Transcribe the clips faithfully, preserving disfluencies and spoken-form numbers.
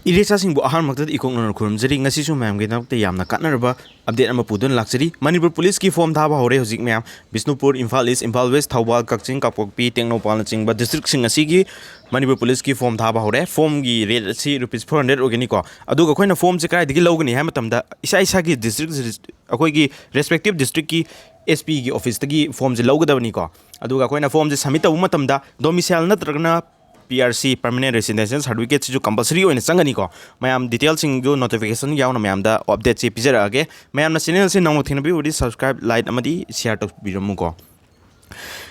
ꯏꯔꯦꯆꯥꯁꯤꯡꯕꯨ ꯑꯍꯥꯟꯕꯃꯛꯇꯗ ꯏꯀꯣꯛꯅꯅ ꯈꯨꯔꯨꯝꯖꯔꯤ꯫ ꯉꯁꯤꯁꯨ ꯃꯌꯥꯝꯒꯤꯗꯃꯛꯇ ꯌꯥꯝꯅ ꯀꯥꯟꯅꯔꯕ ꯑꯞꯗꯦꯠ ꯑꯃ ꯄꯨꯗꯨꯅ ꯂꯥꯛꯆꯔꯤ꯫ ꯃꯅꯤꯄꯨꯔ ꯄꯨꯂꯤꯁꯀꯤ ꯐꯣꯝ ꯊꯥꯕ ꯍꯧꯔꯦ ꯍꯧꯖꯤꯛ ꯃꯌꯥꯝ꯫ ꯕꯤꯁꯅꯨꯄꯨꯔ, ꯏꯝꯐꯥꯜ ꯏꯁ, ꯏꯝꯐꯥꯜ ꯋꯦꯁ, ꯊꯧꯕꯥꯜ, ꯀꯛꯆꯤꯡ, ꯀꯥꯡꯄꯣꯛꯄꯤ, ꯇꯦꯡꯅꯧꯄꯜꯅꯆꯤꯡꯕ ꯗꯤꯁꯇ꯭ꯔꯤꯛꯁꯤꯡ ꯑꯁꯤꯒꯤ ꯃꯅꯤꯄꯨꯔ ꯄꯨꯂꯤꯁꯀꯤ ꯐꯣꯝ ꯊꯥꯕ ꯍꯧꯔꯦ꯫ ꯐꯣꯝꯒꯤ ꯔꯦꯠ ꯑꯁꯤ ꯔꯨꯄꯤꯁ ꯐꯣꯔ ꯍꯟꯗ꯭ꯔꯦꯗ ꯑꯣꯏꯒꯅꯤꯀꯣ꯫ ꯑꯗꯨꯒ ꯑꯩꯈꯣꯏꯅ ꯐꯣꯝꯁꯦ ꯀꯗꯥꯏꯗꯒꯤ ꯂꯧꯒꯅꯤ ꯍꯥꯏꯕ ꯃꯇꯝꯗ, ꯏꯁꯥ ꯏꯁꯥꯒꯤ ꯗꯤꯁꯇ꯭ꯔꯤꯛ, ꯑꯩꯈꯣꯏꯒꯤ ꯔꯦꯁꯄꯦꯛꯇꯤꯞ ꯗꯤꯁꯇ꯭ꯔꯤꯛꯀꯤ ꯑꯦꯁ ꯄꯤꯒꯤ ꯑꯣꯐꯤꯁꯇꯒꯤ ꯐꯣꯝꯁꯦ ꯂꯧꯒꯗꯕꯅꯤꯀꯣ꯫ ꯑꯗꯨꯒ ꯑꯩꯈꯣꯏꯅ ꯐꯣꯝꯁꯦ ꯁꯕꯃꯤꯠ ꯇꯧꯕ ꯃꯇꯝꯗ ꯗꯣꯃꯤꯁꯥꯏꯜ ꯅꯠꯇ꯭ꯔꯒꯅ P R C, Permanent Residential Certificate, ꯁꯤꯁꯨ ꯀꯝꯄꯜꯁꯔꯤ ꯑꯣꯏꯅ ꯆꯪꯒꯅꯤꯀꯣ꯫ ꯃꯌꯥꯝ ꯗꯤꯇꯦꯜꯁꯤꯡꯗꯨ ꯅꯣꯇꯤꯐꯤꯀꯦꯁꯟ ꯌꯥꯎꯅ ꯃꯌꯥꯝꯗ ꯑꯞꯗꯦꯠꯁꯦ ꯄꯤꯖꯔꯛꯑꯒꯦ꯫ ꯃꯌꯥꯝꯅ ꯆꯦꯅꯦꯜꯁꯦ ꯅꯧꯅ ꯊꯦꯡꯅꯕꯤꯔꯕꯗꯤ subscribe, like ꯑꯃꯗꯤ share ꯇꯧꯕꯤꯔꯝꯃꯨꯀꯣ꯫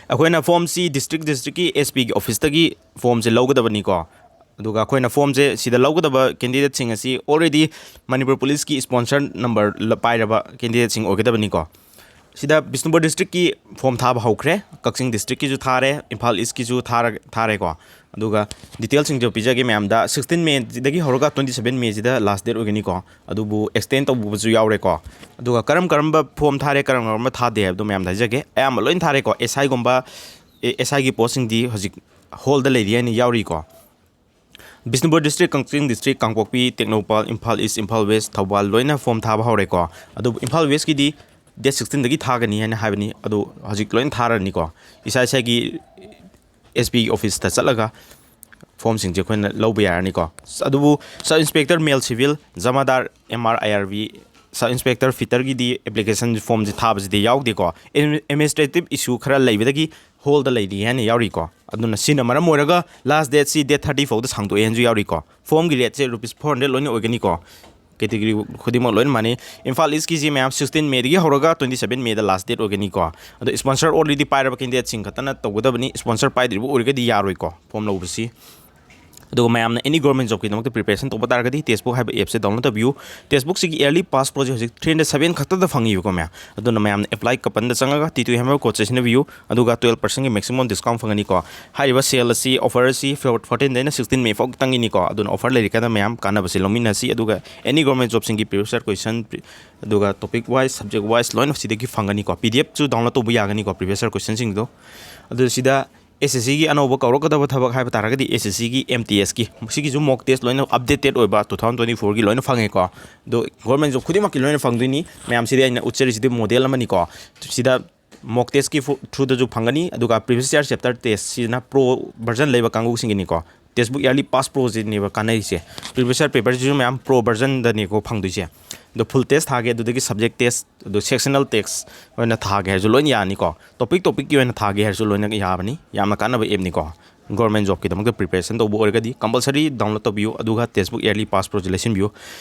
ꯑꯩꯈꯣꯏꯅ ꯐꯣꯝꯁꯤ ꯗꯤꯁꯇ꯭ꯔꯤꯛ ꯗꯤꯁꯇ꯭ꯔꯤꯛꯀꯤ ꯑꯦꯁ ꯄꯤꯒꯤ ꯑꯣꯐꯤꯁꯇꯒꯤ ꯐꯣꯝꯁꯦ ꯂꯧꯒꯗꯕꯅꯤꯀꯣ꯫ ꯑꯗꯨꯒ ꯑꯩꯈꯣꯏꯅ ꯐꯣꯝꯁꯦ ꯁꯤꯗ ꯂꯧꯒꯗꯕ ꯀꯦꯟꯗꯤꯗꯦꯠꯁꯤꯡ ꯑꯁꯤ already ꯃꯅꯤꯄꯨꯔ ꯄꯨꯂꯤꯁꯀꯤ ꯏꯁꯄꯣꯟꯁꯔ ꯅꯝꯕꯔ ꯄꯥꯏꯔꯕ ꯀꯦꯟꯗꯤꯗꯦꯠꯁꯤꯡ ꯑꯣꯏꯒꯗꯕꯅꯤꯀꯣ꯫ ꯁꯤꯗ ꯕꯤꯁꯅꯨꯄꯨꯔ ꯗꯤꯁꯇ꯭ꯔꯤꯛꯀꯤ ꯐꯣꯝ ꯊꯥꯕ ꯍꯧꯈ꯭ꯔꯦ, ꯀꯛꯆꯤꯡ ꯗꯤꯁꯇ꯭ꯔꯤꯛꯀꯤꯁꯨ ꯊꯥꯔꯦ, ꯏꯝꯐꯥꯜ ꯏꯁꯀꯤꯁꯨ ꯊꯥꯔ-, ꯊꯥꯔꯦꯀꯣ꯫ ꯑꯗꯨꯒ ꯗꯤꯇꯦꯜꯁꯤꯡꯁꯨ ꯄꯤꯖꯒꯦ ꯃꯌꯥꯝꯗ꯫ ꯁꯤꯛꯁꯇꯤꯟ ꯃꯦꯗꯒꯤ ꯍꯧꯔꯒ ꯇ꯭ꯋꯦꯟꯇꯤ ꯁꯕꯦꯟ ꯃꯦꯁꯤꯗ ꯂꯥꯁ ꯗꯦꯠ ꯑꯣꯏꯒꯅꯤꯀꯣ꯫ ꯑꯗꯨꯕꯨ ꯑꯦꯛꯁꯇꯦꯟ ꯇꯧꯕꯁꯨ ꯌꯥꯎꯔꯦꯀꯣ꯫ ꯑꯗꯨꯒ ꯀꯔꯝ ꯀꯔꯝꯕ ꯐꯣꯝ ꯊꯥꯔꯦ, ꯀꯔꯝ ꯀꯔꯝꯕ ꯊꯥꯗꯦ ꯍꯥꯏꯕꯗꯣ ꯃꯌꯥꯝꯗ ꯍꯥꯏꯖꯒꯦ꯫ ꯑꯌꯥꯝꯕ ꯂꯣꯏꯅ ꯊꯥꯔꯦꯀꯣ꯫ ꯑꯦꯁ ꯑꯥꯏꯒꯨꯝꯕ, ꯑꯦꯁ ꯑꯥꯏꯒꯤ ꯄꯣꯁꯁꯤꯡꯗꯤ ꯍꯧꯖꯤꯛ ꯍꯣꯜꯗ ꯂꯩꯔꯤ ꯍꯥꯏꯅ ꯌꯥꯎꯔꯤꯀꯣ꯫ ꯕꯤꯁꯅꯨꯄꯨꯔ ꯗꯤꯁꯇ꯭ꯔꯤꯛ, ꯀꯛꯆꯤꯡ ꯗꯤꯁꯇ꯭ꯔꯤꯛ, ꯀꯥꯡꯄꯣꯛꯄꯤ, ꯇꯦꯡꯅꯧꯄꯜ, ꯏꯝꯐꯥꯜ ꯏꯁ, ꯏꯝꯐꯥꯜ ꯋꯦꯁ, ꯊꯧꯕꯥꯜ ꯂꯣꯏꯅ ꯐꯣꯝ ꯊꯥꯕ ꯍꯧꯔꯦꯀꯣ꯫ ꯑꯗꯨꯕꯨ ꯏꯝꯐꯥꯜ ꯋꯦꯁꯀꯤꯗꯤ ꯗꯦꯠ ꯁꯤꯛꯁꯇꯤꯟꯗꯒꯤ ꯊꯥꯒꯅꯤ ꯍꯥꯏꯅ ꯍꯥꯏꯕꯅꯤ꯫ ꯑꯗꯨ ꯍꯧꯖꯤꯛ ꯂꯣꯏꯅ ꯊꯥꯔꯅꯤꯀꯣ꯫ ꯏꯁꯥ ꯏꯁꯥꯒꯤ ꯑꯦꯁ ꯄꯤꯒꯤ ꯑꯣꯐꯤꯁꯇ ꯆꯠꯂꯒ ꯐꯣꯝꯁꯤꯡꯁꯦ ꯑꯩꯈꯣꯏꯅ ꯂꯧꯕ ꯌꯥꯔꯅꯤꯀꯣ꯫ ꯑꯗꯨꯕꯨ ꯁꯕ ꯏꯟꯁꯄꯦꯛꯇꯔ ꯃꯦꯜ ꯁꯤꯚꯤꯜ, ꯖꯃꯥꯗꯥꯔ M R I R B, sub inspector ꯐꯤꯇꯔꯒꯤꯗꯤ ꯑꯦꯄ꯭ꯂꯤꯀꯦꯁꯟ ꯐꯣꯝꯁꯦ ꯊꯥꯕꯁꯤꯗꯤ ꯌꯥꯎꯗꯦꯀꯣ꯫ ꯑꯦꯗꯃꯤꯅꯤꯁꯇ꯭ꯔꯦꯇꯤꯞ ꯏꯁꯨ ꯈꯔ ꯂꯩꯕꯗꯒꯤ ꯍꯣꯜꯗ ꯂꯩꯔꯤ ꯍꯥꯏꯅ ꯌꯥꯎꯔꯤꯀꯣ꯫ ꯑꯗꯨꯅ ꯁꯤꯅ ꯃꯔꯝ ꯑꯣꯏꯔꯒ ꯂꯥꯁ ꯗꯦꯠꯁꯤ ꯗꯦꯠ ꯊꯥꯔꯇꯤ ꯐꯥꯎꯗ ꯁꯥꯡꯗꯣꯛꯑꯦ ꯍꯥꯏꯅꯁꯨ ꯌꯥꯎꯔꯤꯀꯣ꯫ ꯐꯣꯝꯒꯤ ꯔꯦꯠꯁꯦ ꯔꯨꯄꯤꯁ ꯐꯣꯔ ꯍꯟꯗ꯭ꯔꯦꯗ ꯂꯣꯏꯅ ꯑꯣꯏꯒꯅꯤꯀꯣ꯫ ꯀꯦꯇꯦꯒꯣꯔꯤ ꯈꯨꯗꯤꯡꯃꯛ ꯂꯣꯏꯅ ꯃꯥꯟꯅꯩ꯫ ꯏꯝꯐꯥꯜ ꯏꯁꯀꯤꯁꯤ ꯃꯌꯥꯝ ꯁꯤꯛꯁꯇꯤꯟ ꯃꯦꯗꯒꯤ ꯍꯧꯔꯒ ꯇ꯭ꯋꯦꯟꯇꯤ ꯁꯕꯦꯟ ꯃꯦꯗ ꯂꯥꯁ ꯗꯦꯠ ꯑꯣꯏꯒꯅꯤꯀꯣ꯫ ꯑꯗꯣ ꯏꯁꯄꯣꯟꯁꯔ ꯑꯣꯜꯔꯦꯗꯤ ꯄꯥꯏꯔꯕ ꯀꯦꯟꯗꯤꯗꯦꯠꯁꯤꯡ ꯈꯛꯇꯅ ꯇꯧꯒꯗꯕꯅꯤ꯫ ꯏꯁꯄꯣꯟꯁꯔ ꯄꯥꯏꯗ꯭ꯔꯤꯕ ꯑꯣꯏꯔꯒꯗꯤ ꯌꯥꯔꯣꯏꯀꯣ ꯐꯣꯝ ꯂꯧꯕꯁꯤ꯫ ꯑꯗꯨꯒ ꯃꯌꯥꯝꯅ ꯑꯦꯅꯤ ꯒꯣꯔꯃꯦꯟ ꯖꯣꯕꯀꯤꯗꯃꯛꯇ ꯄ꯭ꯔꯤꯄꯦꯔꯦꯁꯟ ꯇꯧꯕ ꯇꯥꯔꯒꯗꯤ ꯇꯦꯛꯁꯕꯨꯛ ꯍꯥꯏꯕ ꯑꯦꯞꯁꯦ ꯗꯥꯎꯟꯂꯣꯗ ꯇꯧꯕꯤꯌꯨ꯫ ꯇꯦꯛꯁꯕꯨꯛꯁꯤꯒꯤ ꯏꯌꯔꯂꯤ ꯄꯥꯁ ꯄ꯭ꯔꯣꯁꯦ ꯍꯧꯖꯤꯛ ꯊ꯭ꯔꯤ ꯍꯟꯗ꯭ꯔꯦꯗ ꯁꯕꯦꯟ ꯈꯛꯇꯗ ꯐꯪꯉꯤꯕꯀꯣ ꯃꯌꯥꯝ꯫ ꯑꯗꯨꯅ ꯃꯌꯥꯝꯅ ꯑꯦꯄ꯭ꯂꯥꯏ ꯀꯄꯟꯗ ꯆꯪꯉꯒ ꯇꯤ ꯇꯨ ꯍꯥꯏꯕ ꯀꯣꯗꯁꯦ ꯁꯤꯖꯤꯟꯅꯕꯤꯌꯨ꯫ ꯑꯗꯨꯒ ꯇꯨꯌꯦꯜꯞ ꯄꯥꯔꯁꯦꯟꯒꯤ ꯃꯦꯛꯁꯤꯃꯝ ꯗꯤꯁꯀꯥꯎꯟ ꯐꯪꯒꯅꯤꯀꯣ꯫ ꯍꯥꯏꯔꯤꯕ ꯁꯦꯜ ꯑꯁꯤ, ꯑꯣꯐꯔ ꯑꯁꯤ ꯐꯣꯔꯇꯤꯟꯗꯩꯅ ꯁꯤꯛꯁꯇꯤꯟ ꯃꯦ ꯐꯥꯎ ꯈꯛꯇꯪꯒꯤꯅꯤꯀꯣ꯫ ꯑꯗꯨꯅ ꯑꯣꯐꯔ ꯂꯩꯔꯤꯀꯥꯟꯗ ꯃꯌꯥꯝ ꯀꯥꯟꯅꯕꯁꯦ ꯂꯧꯃꯤꯟꯅꯁꯤ꯫ ꯑꯗꯨꯒ ꯑꯦꯅꯤ ꯒꯣꯔꯃꯦꯟ ꯖꯣꯕꯁꯤꯡꯒꯤ ꯄ꯭ꯔꯤꯚꯤꯌꯁ ꯏꯌꯔ ꯀꯣꯏꯁꯟ, ꯑꯗꯨꯒ ꯇꯣꯄꯤꯛ ꯋꯥꯏꯁ, ꯁꯕꯖꯦꯛ ꯋꯥꯏꯁ ꯂꯣꯏꯅ ꯁꯤꯗꯒꯤ ꯐꯪꯒꯅꯤꯀꯣ꯫ ꯄꯤ ꯗꯤ ꯑꯦꯐꯁꯨ ꯗꯥꯎꯟꯂꯣꯗ ꯇꯧꯕ ꯌꯥꯒꯅꯤꯀꯣ ꯄ꯭ꯔꯤꯚꯤꯌꯁ ꯏꯌꯔ ꯀꯣꯏꯁꯟꯁꯤꯡꯗꯣ꯫ ꯑꯗꯨ ꯁꯤꯗ ꯑꯦꯁ ꯑꯦꯁ ꯁꯤꯒꯤ ꯑꯅꯧꯕ ꯀꯧꯔꯛꯀꯗꯕ ꯊꯕꯛ ꯍꯥꯏꯕ ꯇꯥꯔꯒꯗꯤ ꯑꯦꯁ ꯑꯦꯁ ꯁꯤꯒꯤ ꯑꯦꯝ ꯇꯤ ꯑꯦꯁꯀꯤ, ꯁꯤꯒꯤꯁꯨ mock test ꯂꯣꯏꯅ updated ꯑꯣꯏꯕ two thousand twenty fourꯒꯤ ꯂꯣꯏꯅ ꯐꯪꯉꯦꯀꯣ꯫ ꯑꯗꯣ government job ꯈꯨꯗꯤꯡꯃꯛꯀꯤ ꯂꯣꯏꯅ ꯐꯪꯗꯣꯏꯅꯤ꯫ ꯃꯌꯥꯝꯁꯤꯗꯤ ꯑꯩꯅ ꯎꯠꯆꯔꯤꯁꯤꯗꯤ model ꯑꯃꯅꯤꯀꯣ꯫ ꯁꯤꯗ mock testꯀꯤ ꯐꯨ-, throughꯗꯁꯨ ꯐꯪꯒꯅꯤ꯫ ꯑꯗꯨꯒ previous year chapter test ꯁꯤꯅ pro version ꯂꯩꯕ ꯀꯥꯡꯕꯨꯁꯤꯡꯒꯤꯅꯤꯀꯣ꯫ Textbook yearly pass proꯁꯤꯅꯦꯕ ꯀꯥꯟꯅꯔꯤꯁꯦ꯫ Previous year paperꯁꯤꯁꯨ ꯃꯌꯥꯝ pro versionꯗꯅꯤꯀꯣ ꯐꯪꯗꯣꯏꯁꯦ꯫ ꯑꯗꯣ full test ꯊꯥꯒꯦ, ꯑꯗꯨꯗꯒꯤ subject test, ꯑꯗꯣ sectional test ꯑꯣꯏꯅ ꯊꯥꯒꯦ ꯍꯥꯏꯔꯁꯨ ꯂꯣꯏꯅ ꯌꯥꯅꯤꯀꯣ꯫ Topic topicꯀꯤ ꯑꯣꯏꯅ ꯊꯥꯒꯦ ꯍꯥꯏꯔꯁꯨ ꯂꯣꯏꯅ ꯌꯥꯕꯅꯤ꯫ ꯌꯥꯝꯅ ꯀꯥꯟꯅꯕ appꯅꯤꯀꯣ꯫ Government jobꯀꯤꯗꯃꯛꯇ preparation ꯇꯧꯕ ꯑꯣꯏꯔꯒꯗꯤ compulsory download ꯇꯧꯕꯤꯌꯨ, ꯑꯗꯨꯒ Textbook yearly pass proꯁꯦ ꯂꯩꯁꯤꯟꯕꯤꯌꯨ꯫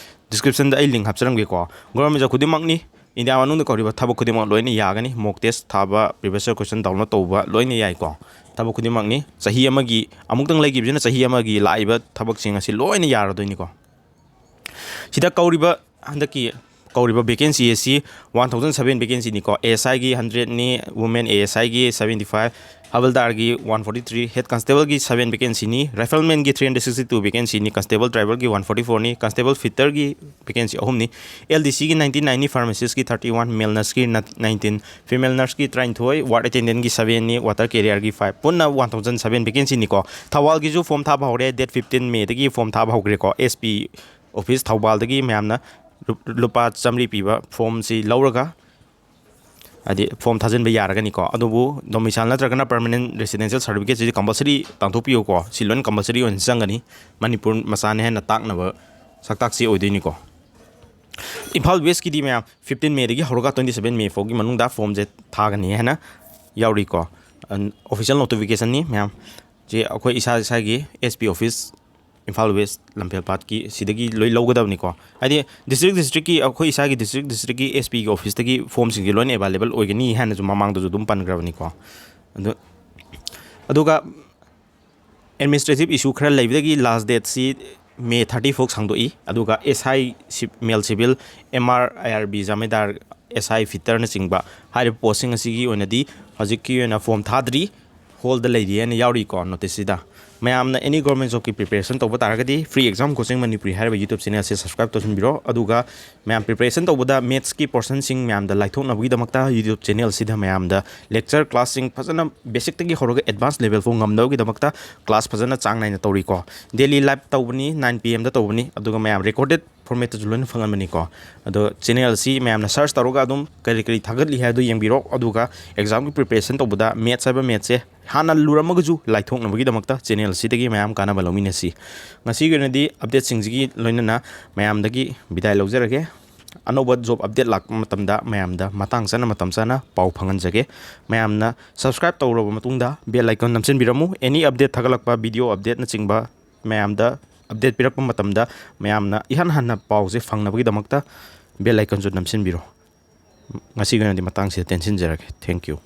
Descriptionꯗ ꯑꯩ link ꯍꯥꯞꯆꯔꯝꯒꯦꯀꯣ꯫ Government job ꯈꯨꯗꯤꯡꯃꯛꯅꯤ, ꯏꯟꯗꯤꯌꯥ ꯃꯅꯨꯡꯗ ꯀꯧꯔꯤꯕ ꯊꯕꯛ ꯈꯨꯗꯤꯡꯃꯛ ꯂꯣꯏꯅ ꯌꯥꯒꯅꯤ꯫ Mock test ꯊꯥꯕ, previous year question download ꯇꯧꯕ ꯂꯣꯏꯅ ꯌꯥꯏꯀꯣ꯫ ꯊꯕꯛ ꯈꯨꯗꯤꯡꯃꯛꯅꯤ꯫ ꯆꯍꯤ ꯑꯃꯒꯤ, ꯑꯃꯨꯛꯇꯪ ꯂꯩꯈꯤꯕꯁꯤꯅ ꯆꯍꯤ ꯑꯃꯒꯤ ꯂꯥꯛꯏꯕ ꯊꯕꯛꯁꯤꯡ ꯑꯁꯤ ꯂꯣꯏꯅ ꯌꯥꯔꯗꯣꯏꯅꯤꯀꯣ꯫ ꯁꯤꯗ ꯀꯧꯔꯤꯕ, ꯍꯟꯗꯛꯀꯤ ꯀꯧꯔꯤꯕ vacancy ꯑꯁꯤ one thousand seven vacancyꯅꯤꯀꯣ꯫ A S ꯑꯥꯏꯒꯤ hundredꯅꯤ, women ꯑꯦ ꯑꯦꯁ ꯑꯥꯏꯒꯤ seventy five, ꯍꯕꯜꯗꯥꯔꯒꯤ one forty three, head constableꯒꯤ seven vacancyꯅꯤ, riflemanꯒꯤ three hundred sixty two vacancyꯅꯤ, constable driverꯒꯤ one forty fourꯅꯤ, constable fitterꯒꯤ vacancy ꯑꯍꯨꯝꯅꯤ, ꯑꯦꯜ ꯗꯤ ꯁꯤꯒꯤ ninety nineꯅꯤ, pharmacistꯀꯤ thirty one, male nurseꯀꯤ nineteen, female nurseꯀꯤ ꯇꯔꯥꯅꯤꯊꯣꯏ, ward attendantꯀꯤ sevenꯅꯤ, water carrierꯒꯤ five, ꯄꯨꯟꯅ one thousand seven vacancyꯅꯤꯀꯣ꯫ ꯊꯧꯕꯥꯜꯒꯤꯁꯨ form ꯊꯥꯕ ꯍꯧꯔꯦ, date fifteen mayꯗꯒꯤ form ꯊꯥꯕ ꯍꯧꯈ꯭ꯔꯦꯀꯣ꯫ S P office ꯊꯧꯕꯥꯜꯗꯒꯤ ꯃꯌꯥꯝꯅ ꯂꯨꯞ-, ꯂꯨꯄꯥ ꯆꯥꯃꯔꯤ ꯄꯤꯕ formꯁꯤ ꯂꯧꯔꯒ, ꯍꯥꯏꯗꯤ form ꯊꯥꯖꯤꯟꯕ ꯌꯥꯔꯒꯅꯤꯀꯣ꯫ ꯑꯗꯨꯕꯨ domicile ꯅꯠꯇ꯭ꯔꯒꯅ permanent residential certificateꯁꯤꯗꯤ compulsory ꯇꯥꯟꯊꯣꯛꯄꯤꯌꯨꯀꯣ꯫ ꯁꯤ ꯂꯣꯏꯅ compulsory ꯑꯣꯏꯅ ꯆꯪꯒꯅꯤ꯫ ꯃꯅꯤꯄꯨꯔ ꯃꯆꯥꯅꯤ ꯍꯥꯏꯅ ꯇꯥꯛꯅꯕ ꯁꯛꯇꯥꯛꯁꯤ ꯑꯣꯏꯗꯣꯏꯅꯤꯀꯣ꯫ ꯏꯝꯐꯥꯜ Westꯀꯤꯗꯤ ꯃꯌꯥꯝ fifteen mayꯗꯒꯤ ꯍꯧꯔꯒ twenty seven may ꯐꯥꯎꯒꯤ ꯃꯅꯨꯡꯗ formꯁꯦ ꯊꯥꯒꯅꯤ ꯍꯥꯏꯅ ꯌꯥꯎꯔꯤꯀꯣ꯫ ꯑꯟ-, official notificationꯅꯤ ꯃꯌꯥꯝ꯫ ꯁꯤ ꯑꯩꯈꯣꯏ ꯏꯁꯥ ꯏꯁꯥꯒꯤ S P office, Imphal West, ꯂꯝꯐꯦꯜ ꯄꯥꯠꯀꯤ ꯁꯤꯗꯒꯤ ꯂꯣꯏ ꯂꯧꯒꯗꯕꯅꯤꯀꯣ꯫ ꯍꯥꯏꯗꯤ district districtꯀꯤ, ꯑꯩꯈꯣꯏ ꯏꯁꯥꯒꯤ district districtꯀꯤ ꯑꯦꯁ ꯄꯤꯒꯤ officeꯇꯒꯤ formꯁꯤꯡꯁꯦ ꯂꯣꯏꯅ available ꯑꯣꯏꯒꯅꯤ ꯍꯥꯏꯅꯁꯨ ꯃꯃꯥꯡꯗꯁꯨ ꯑꯗꯨꯝ ꯄꯟꯈ꯭ꯔꯕꯅꯤꯀꯣ꯫ ꯑꯗꯨ, ꯑꯗꯨꯒ administrative issue ꯈꯔ ꯂꯩꯕꯗꯒꯤ last dateꯁꯤ May thirty ꯐꯥꯎ ꯁꯥꯡꯗꯣꯛꯏ꯫ ꯑꯗꯨꯒ ꯑꯦꯁ ꯑꯥꯏ C-, male civil, M R, I R B, ꯖꯥꯃꯦꯗꯥꯔ, ꯑꯦꯁ ꯑꯥꯏ fitterꯅꯆꯤꯡꯕ ꯍꯥꯏꯔꯤꯕ postꯁꯤꯡ ꯑꯁꯤꯒꯤ ꯑꯣꯏꯅꯗꯤ ꯍꯧꯖꯤꯛꯀꯤ ꯑꯣꯏꯅ form ꯊꯥꯗ꯭ꯔꯤ꯫ ꯄꯣꯜꯗ ꯂꯩꯔꯤ ꯍꯥꯏꯅ ꯌꯥꯎꯔꯤꯀꯣ ꯅꯣꯇꯤꯁꯁꯤꯗ꯫ ꯃꯌꯥꯝꯅ ꯑꯦꯅꯤ ꯒꯣꯔꯃꯦꯟ ꯖꯣꯕꯀꯤ ꯄ꯭ꯔꯤꯄꯦꯔꯦꯁꯟ ꯇꯧꯕ ꯇꯥꯔꯒꯗꯤ Free Exam Coaching Manipuri ꯍꯥꯏꯔꯤꯕ YouTube ꯆꯦꯅꯦꯜꯁꯦ ꯁꯕꯁꯀ꯭ꯔꯥꯏꯕ ꯇꯧꯁꯤꯟꯕꯤꯔꯣ꯫ ꯑꯗꯨꯒ ꯃꯌꯥꯝ ꯄ꯭ꯔꯤꯄꯦꯔꯦꯁꯟ ꯇꯧꯕꯗ ꯃꯦꯠꯁꯀꯤ ꯄꯣꯔꯁꯟꯁꯤꯡ ꯃꯌꯥꯝꯗ ꯂꯥꯏꯊꯣꯛꯅꯕꯒꯤꯗꯃꯛꯇ YouTube ꯆꯦꯅꯦꯜꯁꯤꯗ ꯃꯌꯥꯝꯗ ꯂꯦꯛꯆꯔ ꯀ꯭ꯂꯥꯁꯁꯤꯡ ꯐꯖꯅ ꯕꯦꯁꯤꯛꯇꯒꯤ ꯍꯧꯔꯒ ꯑꯦꯗꯚꯥꯟꯁ ꯂꯦꯚꯦꯜ ꯐꯥꯎ ꯉꯝꯅꯕꯒꯤꯗꯃꯛꯇ ꯀ꯭ꯂꯥꯁ ꯐꯖꯅ ꯆꯥꯡ ꯅꯥꯏꯅ ꯇꯧꯔꯤꯀꯣ꯫ ꯗꯦꯂꯤ ꯂꯥꯏꯞ ꯇꯧꯕꯅꯤ, nine P M ꯗ ꯇꯧꯕꯅꯤ, ꯑꯗꯨꯒ ꯃꯌꯥꯝ ꯔꯦꯀꯣꯔꯗꯦꯠ ꯐꯣꯔꯃꯦꯠꯇꯁꯨ ꯂꯣꯏꯅ ꯐꯪꯍꯟꯕꯅꯤꯀꯣ꯫ ꯑꯗꯣ ꯆꯦꯅꯦꯜꯁꯤ ꯃꯌꯥꯝꯅ ꯁꯔꯆ ꯇꯧꯔꯒ ꯑꯗꯨꯝ ꯀꯔꯤ ꯀꯔꯤ ꯊꯥꯒꯠꯂꯤ ꯍꯥꯏꯗꯣ ꯌꯦꯡꯕꯤꯔꯣ꯫ ꯑꯗꯨꯒ ꯑꯦꯛꯖꯥꯝꯒꯤ ꯄ꯭ꯔꯤꯄꯦꯔꯦꯁꯟ ꯇꯧꯕꯗ ꯃꯦꯠꯁ ꯍꯥꯏꯕ ꯃꯦꯠꯁꯁꯦ ꯍꯥꯟꯅ ꯂꯨꯔꯝꯃꯒꯁꯨ ꯂꯥꯏꯊꯣꯛꯅꯕꯒꯤꯗꯃꯛꯇ ꯆꯦꯅꯦꯜꯁꯤꯗꯒꯤ ꯃꯌꯥꯝ ꯀꯥꯟꯅꯕ ꯂꯧꯃꯤꯟꯅꯁꯤ꯫ ꯉꯁꯤꯒꯤ ꯑꯣꯏꯅꯗꯤ ꯑꯞꯗꯦꯠꯁꯤꯡꯁꯤꯒꯤ ꯂꯣꯏꯅꯅ ꯃꯌꯥꯝꯗꯒꯤ ꯕꯤꯗꯥꯏ ꯂꯧꯖꯔꯒꯦ꯫ ꯑꯅꯧꯕ ꯖꯣꯕ ꯑꯞꯗꯦꯠ ꯂꯥꯛꯄ ꯃꯇꯝꯗ ꯃꯌꯥꯝꯗ ꯃꯇꯥꯡ ꯆꯥꯅ ꯃꯇꯝ ꯆꯥꯅ ꯄꯥꯎ ꯐꯪꯍꯟꯖꯒꯦ꯫ ꯃꯌꯥꯝꯅ ꯁꯕꯁꯀ꯭ꯔꯥꯏꯕ ꯇꯧꯔꯕ ꯃꯇꯨꯡꯗ ꯕꯦꯜ ꯑꯥꯏꯀꯟ ꯅꯝꯁꯤꯟꯕꯤꯔꯝꯃꯨ꯫ ꯑꯦꯅꯤ ꯑꯞꯗꯦꯠ ꯊꯥꯒꯠꯂꯛꯄ, ꯚꯤꯗꯤꯑꯣ ꯑꯞꯗꯦꯠꯅꯆꯤꯡꯕ ꯃꯌꯥꯝꯗ ꯑꯞꯗꯦꯠ ꯄꯤꯔꯛꯄ ꯃꯇꯝꯗ ꯃꯌꯥꯝꯅ ꯏꯍꯥꯟ ꯍꯥꯟꯅ ꯄꯥꯎꯁꯦ ꯐꯪꯅꯕꯒꯤꯗꯃꯛꯇ ꯕꯦꯜ ꯑꯥꯏꯀꯟꯁꯨ ꯅꯝꯁꯤꯟꯕꯤꯔꯣ꯫ ꯉꯁꯤꯒꯤ ꯑꯣꯏꯅꯗꯤ ꯃꯇꯥꯡꯁꯤꯗ ꯇꯦꯟꯁꯤꯟꯖꯔꯒꯦ꯫ Thank you꯫